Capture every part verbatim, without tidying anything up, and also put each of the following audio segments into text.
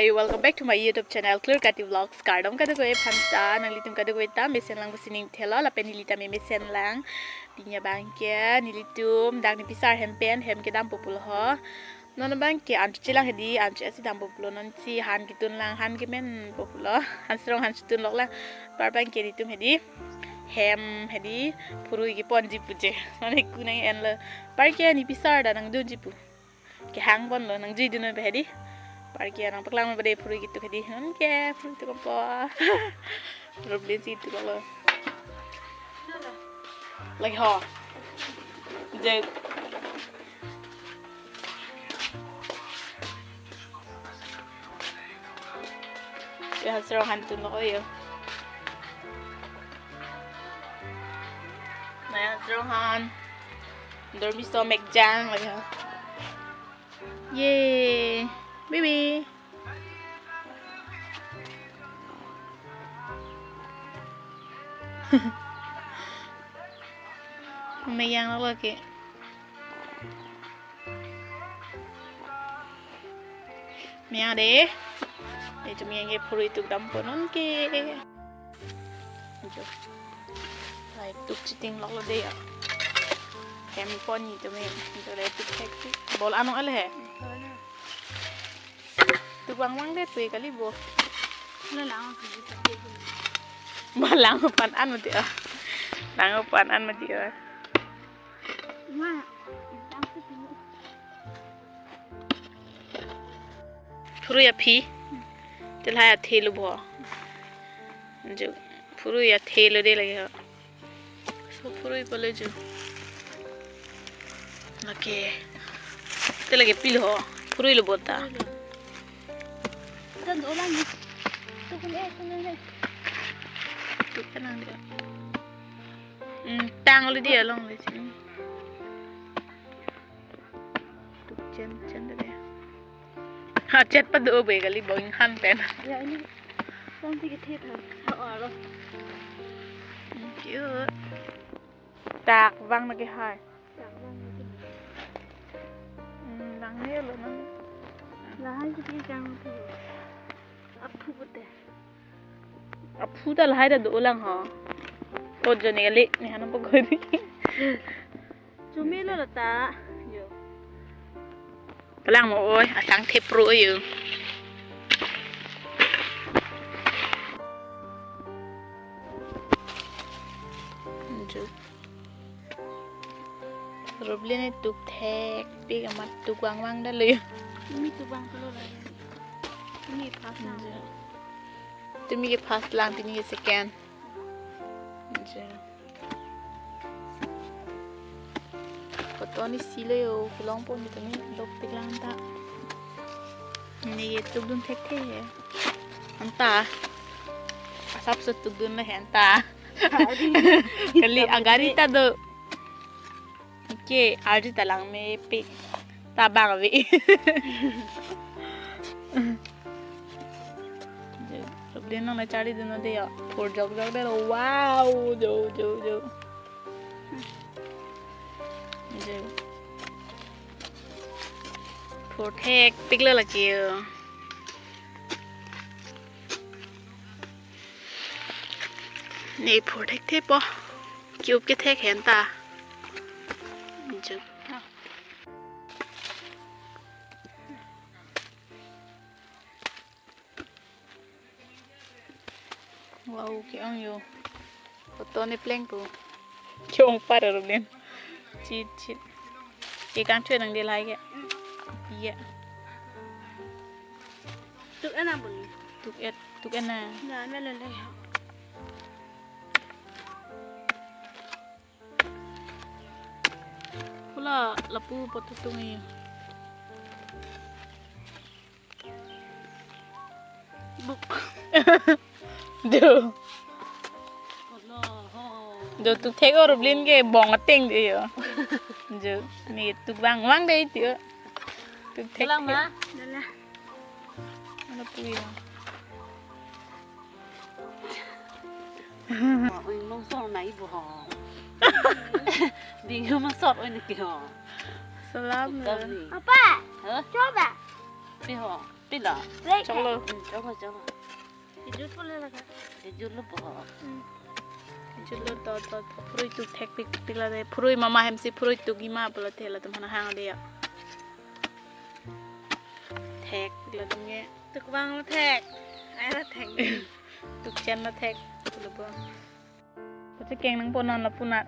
Hey, welcome back to my YouTube channel, Clear Kati Vlogs. Kardom kadokave aphan ta, nanglitum kadokave ta mesen lang pusi ning thelo, lapen neli ta me mesen lang. Pini abangke nelitum dak ne pisar hem pen hem kedampo pulo ho. Non abangke ancho chelang hedi, ancho esi dampo pulo, non si han ketun lang, han kemenpo pulo. Han serong han chetun lok lang. Par abangke nelitum hedi hem hedi phurui keponji pu je. Non eku nang-enlo. Par ke ne pisar ta nangdunji pu. Kehang ponlo, nangjui dun pe hedi. Par ke nangpaklang ma bade phurui ketuk hedi. Non ke phurui tuk po. Roblin si tuk lo. Lagi ho. Je. Ya, serong han tun lo yo. Naya serong han. Dormi so mek jang lagi ha. Ye, baby. Meyang lo ke. Meyang dei. Dei, chomeyang ke phurui tuk dampo non ke. Jo. Lai tuk chiting lok lo dei ya. Hem pon ni to me. Jo lai tuk thek tuk. Bol anong ale he. Tuk vang vang dei pu kali bo. Lo lang ko ji sa ke. Ba lang pan an mati ah. Lang pan an mati ah. Ma, lang ko ji. Phurui aphi. Te lahai athe lo bo. Jo. Phurui athe lo dei lagi ho. So phurui pale jo. Lake. Te lake pilo ho. Phurui lo bo ta. Kan do lang ni. Tu kun eh, tu kun eh. Tu kan ang dia. Hmm, tang lo dei along le sini. Tuk chen chen dei. Ha, chet pado be kali boing han pen. Ya, ini. Tang si kethe tha. Oh, oh, lo. Cute. Tak vang na ke hai. Tak vang na ke hai. Hmm, lang ne lo non. Lahai si ke jang tu. Aphu pute. Aphu ta lahai ta do lang ho. Ko jo ne kali ne han po kori. Chumi lo ta. Jo. Kalang mo oi, asang thepro yo. Jo. Roblin ne tuk thekpik amat tuk vang vang dalo yo. Tumi tuk vang pulo la. Tumi first lang. Jo. Tumi ke first lang, tumi ke second. Jo. Photo ne si lo yo, kelong pon tumi dopik lang ta. Ne ke tuk dun thekthe he. Anta. Asap so tuk dun le he anta. Kali agari ta do. Ke ardi ta lang mepi. Ta bang ave. Roblin nang na charli dun dei ya. Phur jok jok dei lo. Wow. Jo, jo, jo. Jo. Phur thekpik lo lake yo. Ne phur thekthe po. Cube kethek he anta. Jo. Wow, ke-ong yo. Photo ne plengpo. Ke-ong par Roblin. Chit, chit. Ke kangthui nang dei lahai ke. Iya. Tuk ena bun. Tuk et, tuk ena. Na, me le le. Pula lapu photo tung e. Buk. Do. Do tuk thek o Roblin ke bong ateng dei yo. Jo, ne tuk vang vang dei ti yo. Tuk thek. Dalang ma? Dalang. Mana pui ya? Oi, long sor nai bo ho. Ding ma sor oi niki ho. Salam. Tapi. Apa? Hah? Coba. Pi ho, pi la. Choklo. Hmm, choklo, choklo. Ijut pula laka. Ijut lo po. Ijut lo dot dot. Phurui tuk thek pik pik la de. Phurui mama hem si phurui tuk ima pula thela tum hana hang de ya. Thek pik la tum nge. Tuk bang lo thek. Ai la thek. Tuk chen lo thek. Pula po. Pache keng nangpo non lapu na.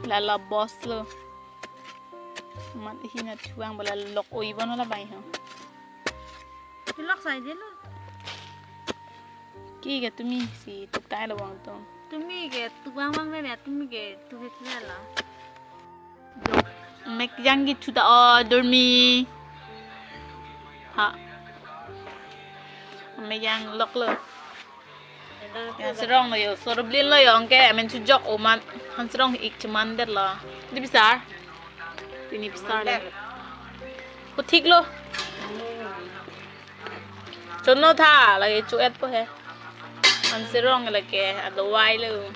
Lala boss lo. Mat hi na chuang bala lok oi bon la bai ho. Lok sai je lo. Ki ke tumi si tuk tai lo wang tong. Tumi ke tu bang bang le tumi ke tu ke la. Mek jang ki chuta o dormi. Ha. Mek jang lok lo. Yang serong lo yo, soroblin lo yo, angke amen chujok oman, han serong ik cheman det lo. Di bisar. Ini bisar le. Ko thik lo. Chono tha, lagi chuet po he. Han serong lagi, ado wai lo.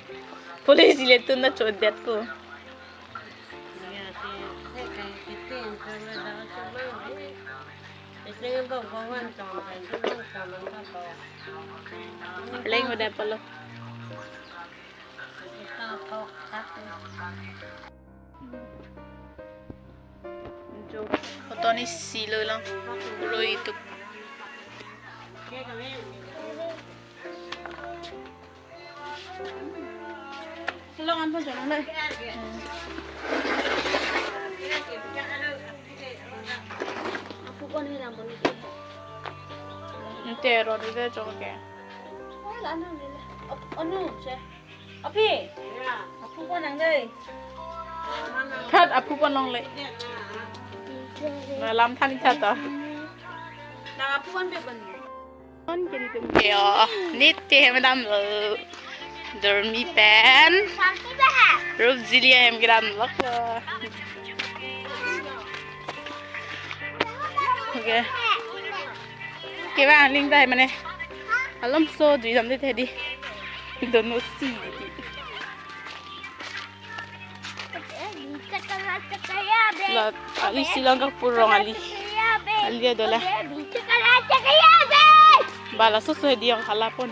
Police le tun na chuet det po. Leng udah palo. Jo, foto ni silo lang. Roi itu. Hello, ampun, jangan deh. Apu pon ni namun ni. Ante ro de jok ke. Oh, lana ni le. Anu, che. Api. Apu pon nang deh. That apu pon long le. Malam thani that ta. Nang apu pon be ban. Yo, niti hem damlo. Dormi pen. Rup jili hem kedam lok lo. Okay. Kevang aling ta mane. Alom so dui dam de thedi. Dono si. La, ali silang ka purong ali. Ali ado la. Bala susu hedi yang hala pon.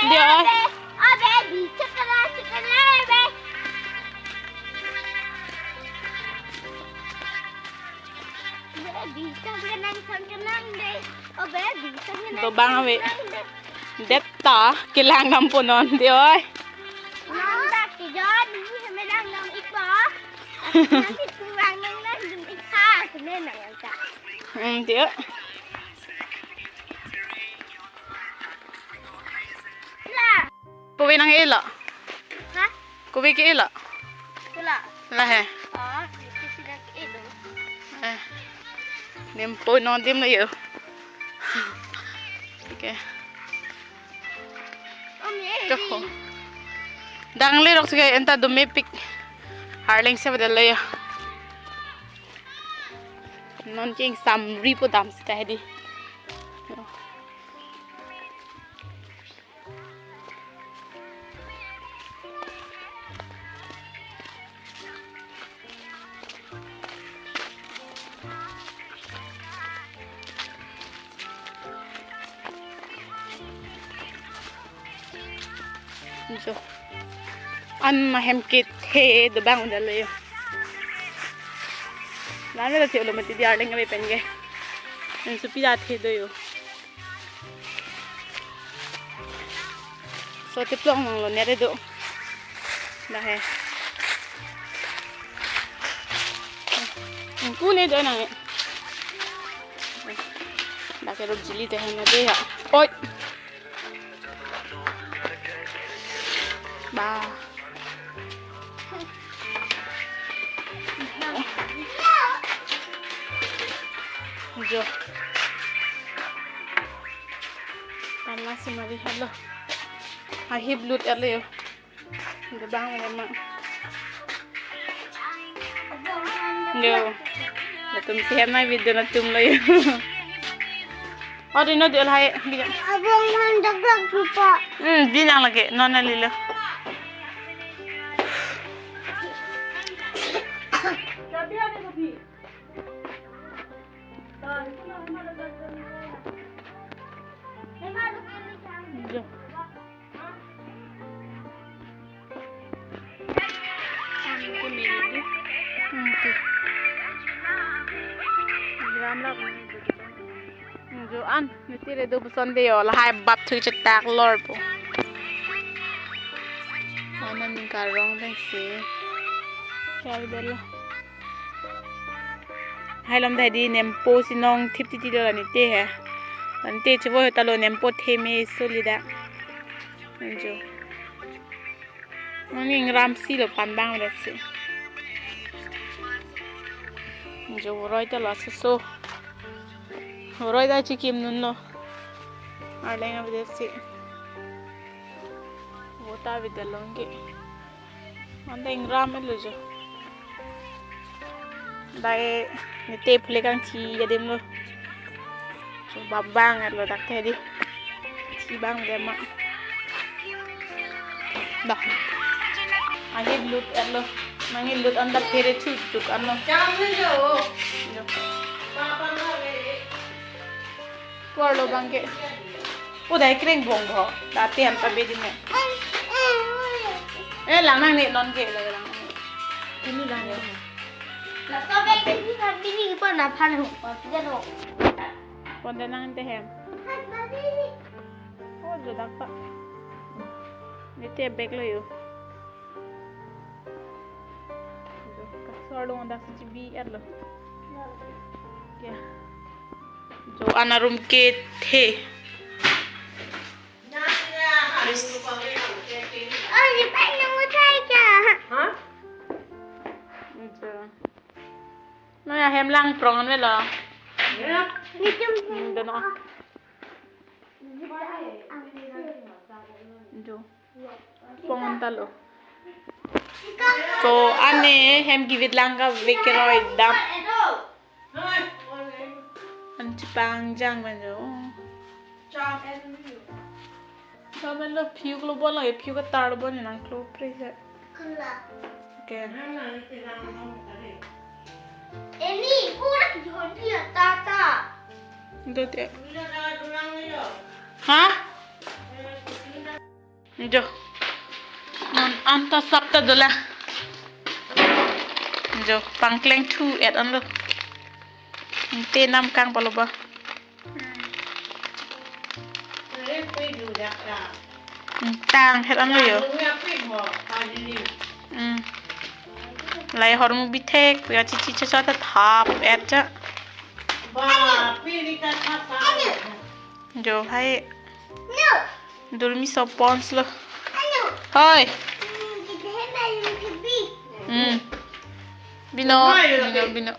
Dia. Dobang ave. Detta kelang dam po non de oi. Non dak ke jon ni me lang dam ik po. Nang itu lang nang lang dum ik ha sene nang ta. Hmm, de. La. Kopi nang-elo? Ha? Kopi ke-elo? Pula. La he. Ah, isi sida ke-elo. Eh. Nempo non dim lo yo. Okay. Om ye. Chok ho. Dang le rok sige enta do mepik. Harleng se badal lo yo. Non ching samri po dam sita hedi. Jo. An mahem kethe dobang udah lo yo. Lana lo thiolo mati di arleng kami pen ke. An supi jat he do yo. So tiplong nang lo nere do. Dah he. Ku ne do nang. Dah ke rup jili teh hanya deh ya. Oi. Ba. Jo. Pala si mari halo. Ahip lut ale yo. Dobang mane ma. Yo. Latum si hem nai video na tum lo yo. Odi no di alhai bilang. Abang han daglak lupa. Hmm, bilang lagi. Non na lilo. Jo. Hmm, tu. Gram lak. Jo an, niti redo puson de yo, lahai bap thu chetak lor po. Ana ning karong dang si. Kya bela. Hai lam dah di nempo si nong thip titi lo la niti he. La niti chevo he ta lo nempo theme suli da. Jo. Mani ingram si lo pan bang vet si. Jo voroi ta lo soso. Voroi ta chikim nun lo. Arleng avedetsi. Vota avedetlo ke. Anta ingram lo jo. Dai niti pule kangthi adim lo. Jo bap bang lo dak te di. Thi bang dem ma. Dah. Ahi lut lo. Nangli lut anta phere chu tuk an lo. Jam ni jo. Jo. Papa na le. Por lo bang ke. Udah kring bong bo. Dati anta bedi me. Eh, lang nang ne non ke, lang nang. Ini lang ne. Laso bag ini kan bini pon aphan ho, pon den ho. Pon den nang te hem. Oh, jo dak ta. Niti bag lo yo. Jo, kasor lo dak si chibi er lo. Ya. Jo, ana room ke the. Yes. Ha? Jo. No ya hem lang prong an velo. Ya. Hmm, dono. Jo. Pon ta lo. So, ane hem kevit lang kave keroi dam. An chepangchang ban jo. Cham en lo, phiu klo bon lo, phiu katar lo bon nang klo pre se. Kala. Okay. Ini, pura kejhon dia, tata. Itu dia. Ha? Jo. Non anta sap ta dolang. Jo, pangkleng thu et an lo. Te nam kang palo ba. Tang het an lo yo. Hmm. Lahai hormu bithek, puya chichi chacha ta thap et cha. Jo hai. Dulmi so pons lo. Hoi. Hmm. Bino, bino, bino.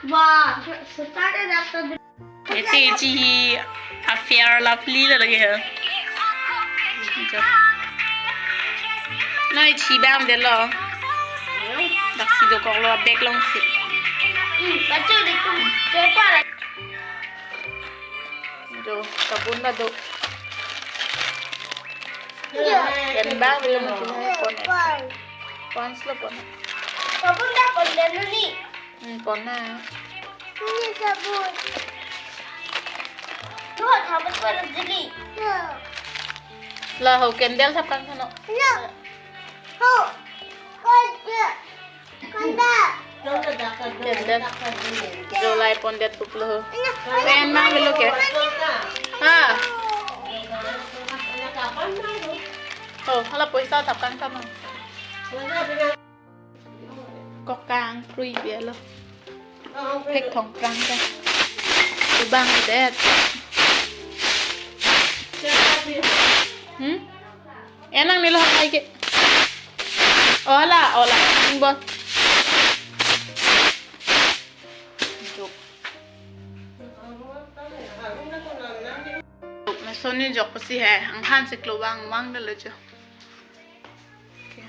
Wah, started after the. Ete chi hi a Fair Lovely lo lagi ha. Jo. Noi chi bang de lo. Dak si dokok lo bag long si. Hmm, baca di tu paper. Jo, sabun la do. Ya. Pen bang belum pon. Pon slo pon. Sabun dah pon dulu ni. Hmm, pon na. Ini sabun. Tuh, sabun pon jeli. Ya. La ho candle thap kan sano. Ya. Ho. Kau je. Candle. Jo lai pon det pup lo. Pen mang lo ke. Ha. Oh, hala poisa thap kan sama. Kokang prui bia lo. Phek thong prang ka. Kubang det. Hmm? Enang nilo hai ke. Ola, ola. Bot. Jok. Jok, na soni jok pasi hai. Anghan si klo bang mang dalo jo. Okay.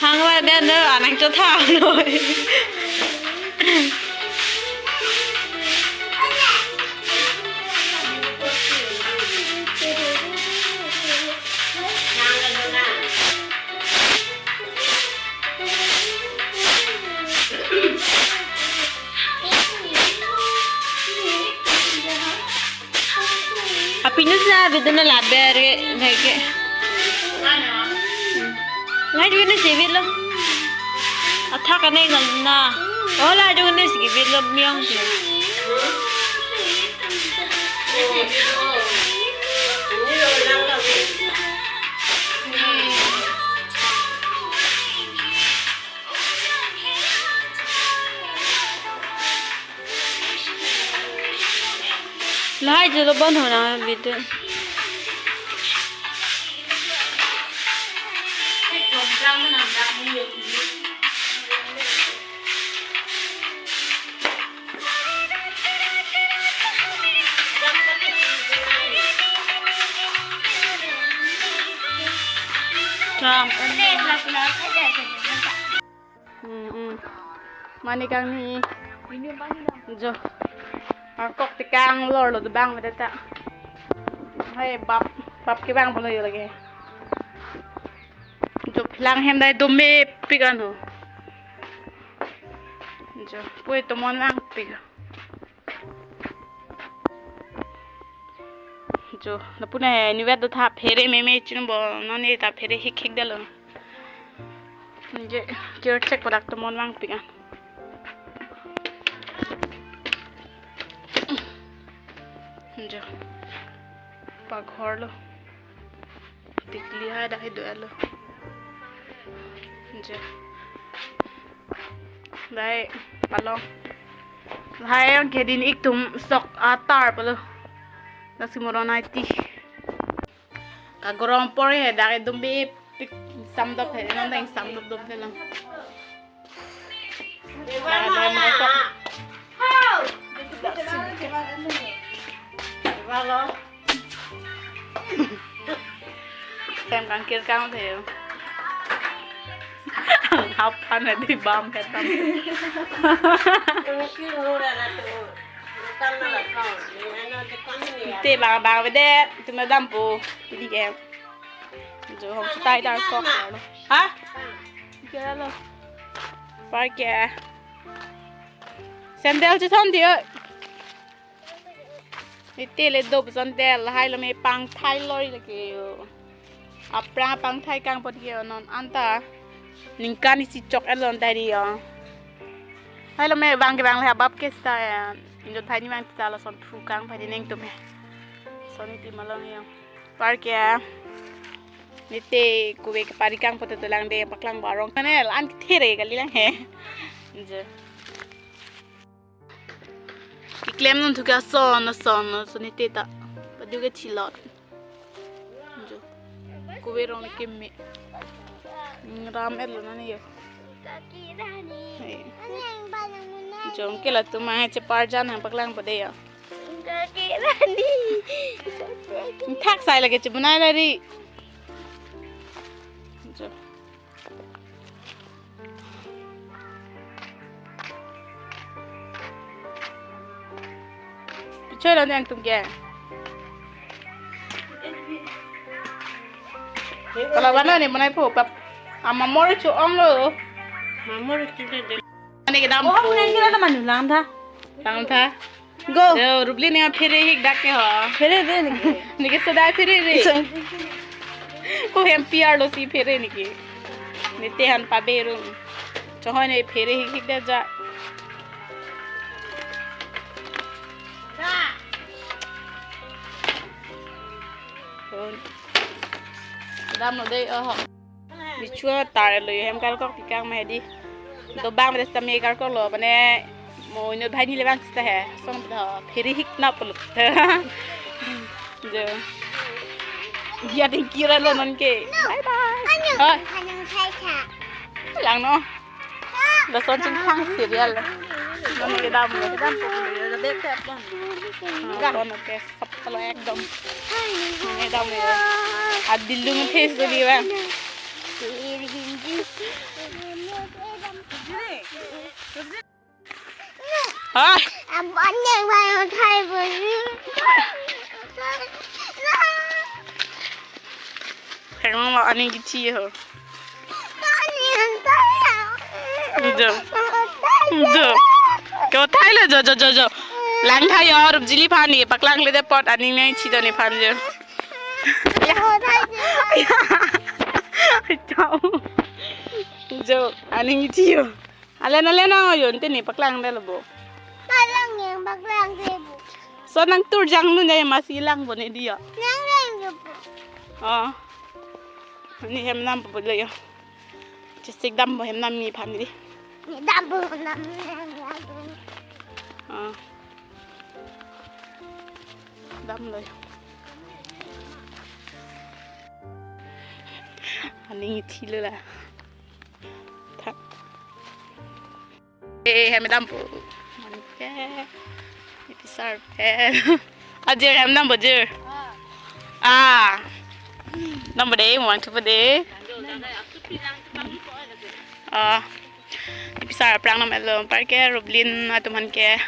Hang la den do, anang chotha noi. Apinus na bidun na laber ke, ke. Ngai juga ni sivit lo. Athak ane ngan na. Oh, la juga ni sivit lo miang ke. Lahai jolo bon hona bidun. Ram. Hmm, hmm. Mane kangni. Jo. Arkok tekang lor lo dobang meda ta. Hai bap, bap kevang pulo jo lake. Jo phelang hem dai do mepik an ho. Jo, pui tomon vangpik. Jo, lapu na he, nivet do tha phere meme chin bo, non ne ta phere hik hik dalo. Nje, kir chek kodak tomon vangpik an. Jo, paghor lo. Tikli hai dak hai do alo. Jo. Dai, palong. Lahai ang kedin ik tum sok atar palo. Nasi moron ai ti. Kagorong pore he dak dum bipik samdop he, non dang samdop dop he lang. Kagorong pore. Tem kangkir kang the. Hap han di bam ketam. Te bang bang bede, tu madam po. Jadi ke. Jo hong chutai dar kok. Ha? Kira lo. Parke. Sandal chuson di. Ite le dop sandal, hai lo me pangthai lori lake yo. Aphrang pangthai kangpot ke non anta. Ningkan isi chok elon tari yo. Hai lo me bang ke bang le habap ke sta ya. Injo thai ni bang ta lason phu kang phai neng tum he. Son iti malong yo. Parke. Nite kuwe kepari kangpot tulang de paklang barong. Kanel an kethere kali lang he. Je. Keklem non thuke ason, ason, ason nite ta. Padu ke chilot. Jo. Kuwe rong le keme. Ram et lo nani yo. Kaki Rani. Hey. Ani ang balang muna. Jong ke latum ma chepar jan hang paklang pade yo. Kaki Rani. Thak sai lake chibunai lari. Jo. Pichoi lo nang tum ke. Kalau mana ni mana po pap. Ama mori chu ong lo. Mamor chu de. Ani kedam. Oh, po. Nang kira teman ulang tha. Tang tha. Go. Yo, Rubli ne phere hik dak ke ho. Phere de neke. Neke soda phere de. Sang. Ko hem P R lo si phere neke. Nite han pabe rum. Chohoi ne phere hik hik da ja. Dam lo de, oh. Bichua tar lo hem karkok tikang ma di. Dobang bedes tame karkok lo, mane mo inut bhai ni le bang sita he. Song da phere hik na pulut. Jo. Dia ding kira lo non ke. Bye bye. Oi. Lang no. Lason chingthang serial. Non kedam lo. Kedam po lo, de tep lo. Kon ke sap Kalau ekdom. Ini dam ya. Adilung taste dulu ya. Ah. Abang yang main thai beri. Hemang lo aning kithi ho. Jo. Jo. Ko thai lo jo jo jo jo. Lang thai yo rup jili pani paklang le de pot aning nangthi do nephan jo. Jo. Aning kithi ho. Alen alen nang yo, ante ne paklang delo bo. Palang yang paklang de bo. So nang tur jang nun ya masi lang bo ne diyo. Nang lang yo bo. Oh. Ni hem nam bo lo yo. Chisik dam bo hem nam ni phan di. Ni dam bo nam ni lang yo. Oh. Dam lo yo. Aning kithi lo la. Tha. Eh, hem dam po. Manke. Ni pisar pen. Ajir hem dam po jir. Ah. Dam po de, mo vangthu po de. Ah. Ni pisar aphrang nam elo parke Rublin atum aphan ke.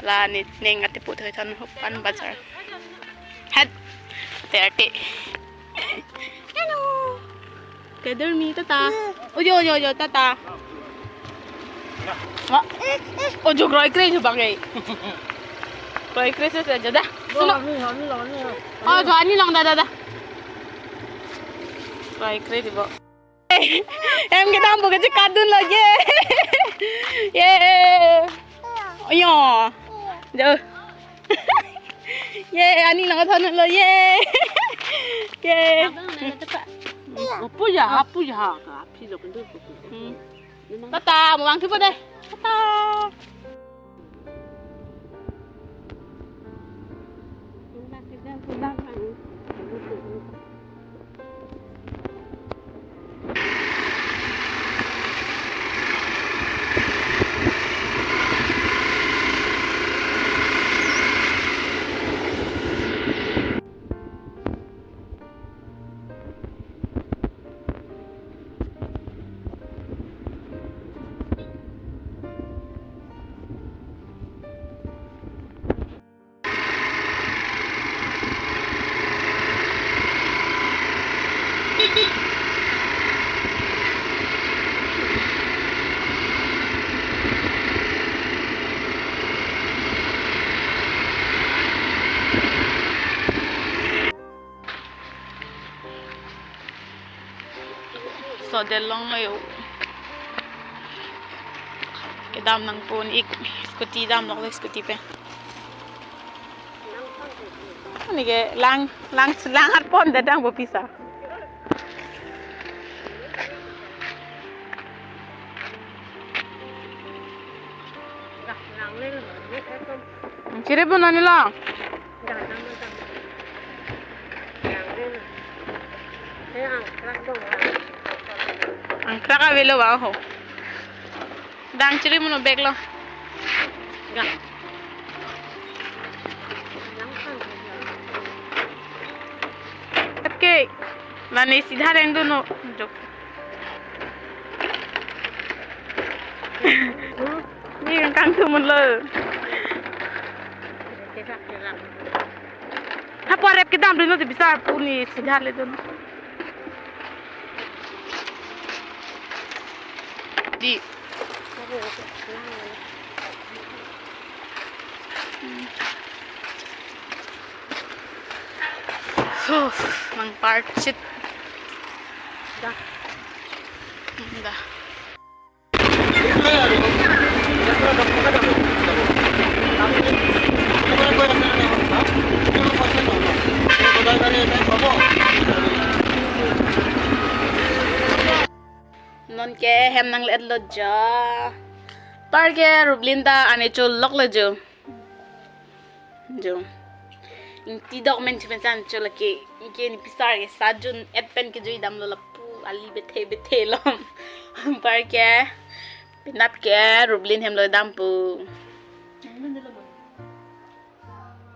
Ala ni ning ate pu thoi thon hupan bazar. Het. Te ate. Hello. Kedurmi tata. Ojo ojo ojo tata. Wa. Ojo kroi kroi jo bang eh. Kroi kroi se se jo da. Suno. Oh, jo ani long da da da. Kroi kroi di bo. Em kedam bo kachekatdun lo ye. Ye. Oyo. Jo. Ye, ani nang thon lo ye. Ye. Apu ya, apu ya, api lo kendur ko. Hmm. Tata, mo vangthu po de. Tata. So, de long lo yo. Kedam nangpo ik scooty dam lok scooty pen. Ani ke lang lang lang har pon de dang bo pisa. Chiri pon ani lang. Angkrak avelo ba ho. Dang chiri mono bag lo. Oke. Mane sidha reng dun no. Jok. Ni kangthum lo. Tha porep kedam ri no te bisar pu ni sidha le dun. Di. Huh, mang parchit. Da. Da. Non ke hem nanglet lo ja. Par ke Rublin ta ane chol lok le jo. Jo. Ingti dok men chupen san chol ke. Ingke ni pisar ke sajun et pen kejui dam lo lapu ali bethe bethe lom. Par ke penap ke Rublin hem lo dam pu.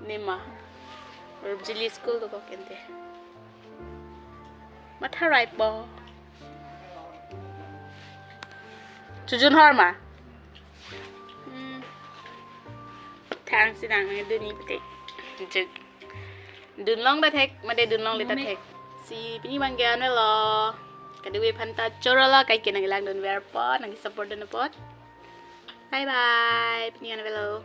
Nema. Rupjili school dokok ente. Matha raipo. Chojun hor ma? Hmm. Thang si nang duni pute. Juk. Dunlong ta thek, mate dunlongle ta thek. Si pini abang ke anvelo. Kadokave aphan ta choro lo, kaike nangkelangdun verpo, nangkesupport dun apot. Bye bye. Pini anvelo.